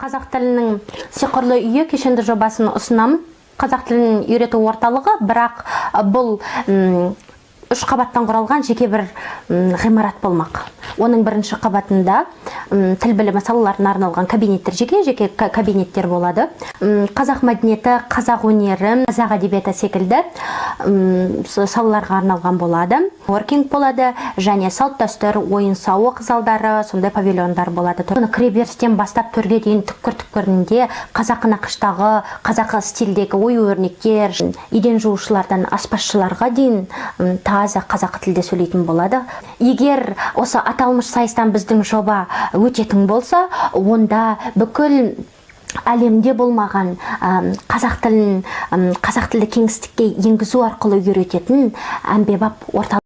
Қазақ тілінің сиқырлы үйі кешенді жобасын ұсынамын. Қазақ тілін үйрету орталығы, бірақ бұл 3 қабаттан құралған жеке бір ғимарат болмақ. Оның бірінші қабатында тіл білімі салаларына арналған кабинеттер, жеке-жеке кабинеттер болады. Қазақ мәдениеті, қазақ өнері, қазақ әдебиеті секілді салаларға арналған болады. Воркинг болады және салт-дәстүр, ойын-сауық залдары, сондай павильондар болады. Оны кіреберістен бастап төрге дейін түкпір-түкпірінде қазақы нақыштағы, қазақы стильдегі ою-өрнектер, еден жуушылардан аспазшыларға дейін таза қазақы тілде сөйлейтін болады. Егер осы аталмыш сайыстан біздің жоба өтетін болса, онда бүкіл әлемде болмаған қазақ тілін, қазақ тілді кеңістікке енгізу арқылы үйрететін әмбебап орталық